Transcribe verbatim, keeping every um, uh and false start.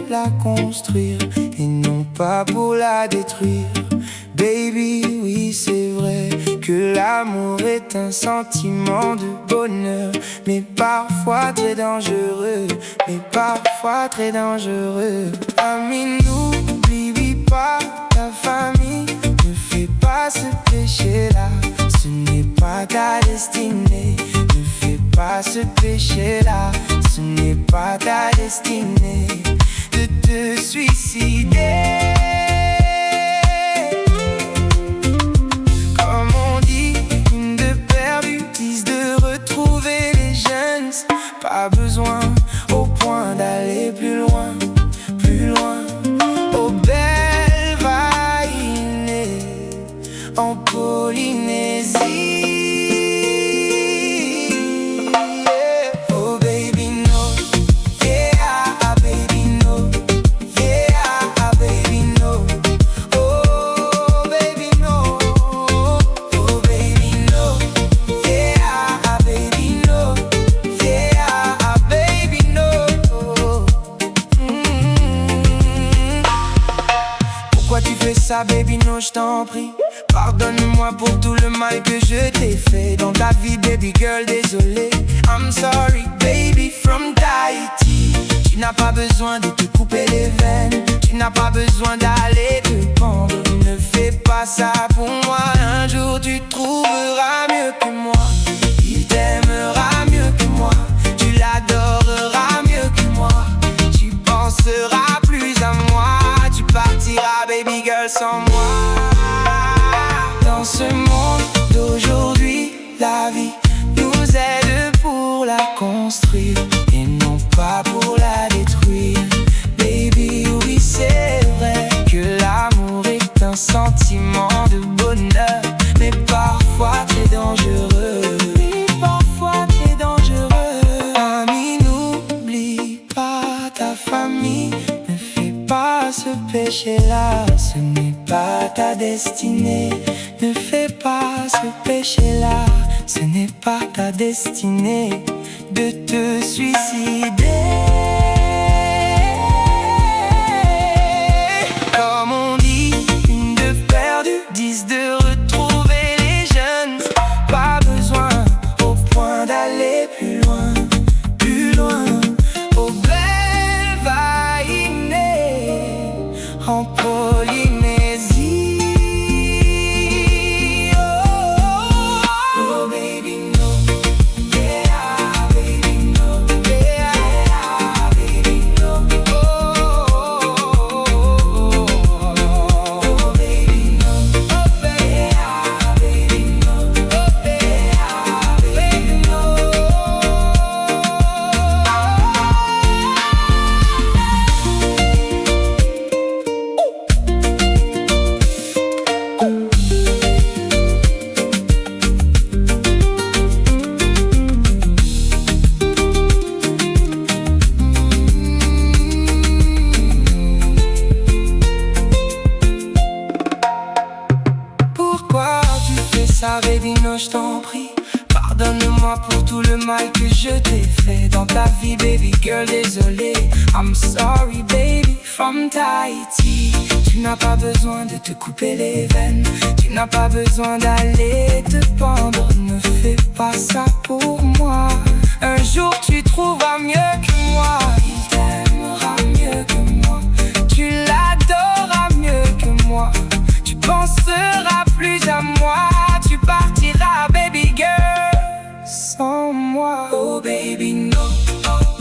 la construire et non pas pour la détruire. Baby, oui, c'est vrai que l'amour est un sentiment de bonheur, mais parfois très dangereux, mais parfois très dangereux. Ami, n'oublie pas ta famille, ne fais pas ce péché-là, ce n'est pas ta destinée. Ne fais pas ce péché-là, ce n'est pas ta destinée de te suicider. Comme on dit, une de perdue, dix de retrouvée. Les jeunes, pas besoin au point d'aller plus loin, plus loin. Oh belle Vaïné, en Polynésie. Yeah. Oh baby no, yeah, baby no, yeah, baby no. Oh baby no, oh baby no, yeah, baby no, yeah, baby no. Mm. Pourquoi tu fais ça, baby no, je t'en prie? Pardonne-moi pour tout le mal que je t'ai fait dans ta vie, baby girl, désolé. I'm sorry, baby from Tahiti. Tu n'as pas besoin de te couper les veines, tu n'as pas besoin d'aller te pendre. Ne fais pas ça pour moi. Un jour tu trouveras mieux que moi. Il t'aimera mieux que moi. Tu l'adoreras mieux que moi. Tu penseras plus à moi. Tu partiras, baby girl, sans moi. Dans ce monde d'aujourd'hui, la vie nous aide pour la construire et non pas pour la détruire. Baby, oui, c'est vrai que l'amour est un sentiment de bonheur, mais parfois très dangereux. Oui, parfois très dangereux. Ami, n'oublie pas ta famille, ne fais pas ce péché-là, ce n'est pas ta destinée. Ne fais pas ce péché-là, ce n'est pas ta destinée de te suicider. Comme on dit, une de perdue, dix de retrouvée. Les jeunes, pas besoin au point d'aller plus loin, plus loin. Oh belle Vaïné, en Polynésie. Oh, oh, baby no, yeah, baby no, yeah, baby no. Oh, oh, baby no, oh, baby, baby no, oh, baby, baby no. Pourquoi tu fais ça, baby no, je t'en prie? Pardonne-moi pour tout le mal que je t'ai fait dans ta vie, baby girl, désolé. I'm sorry, baby from Tahiti. Tu n'as pas besoin de te couper les veines, tu n'as pas besoin d'aller te pendre. Ne fais pas ça pour moi. Un jour tu trouveras mieux que moi. Il t'aimera mieux que moi. Tu l'adoreras mieux que moi. Tu penseras plus à moi. Tu partiras, baby girl, sans moi. Oh baby no, oh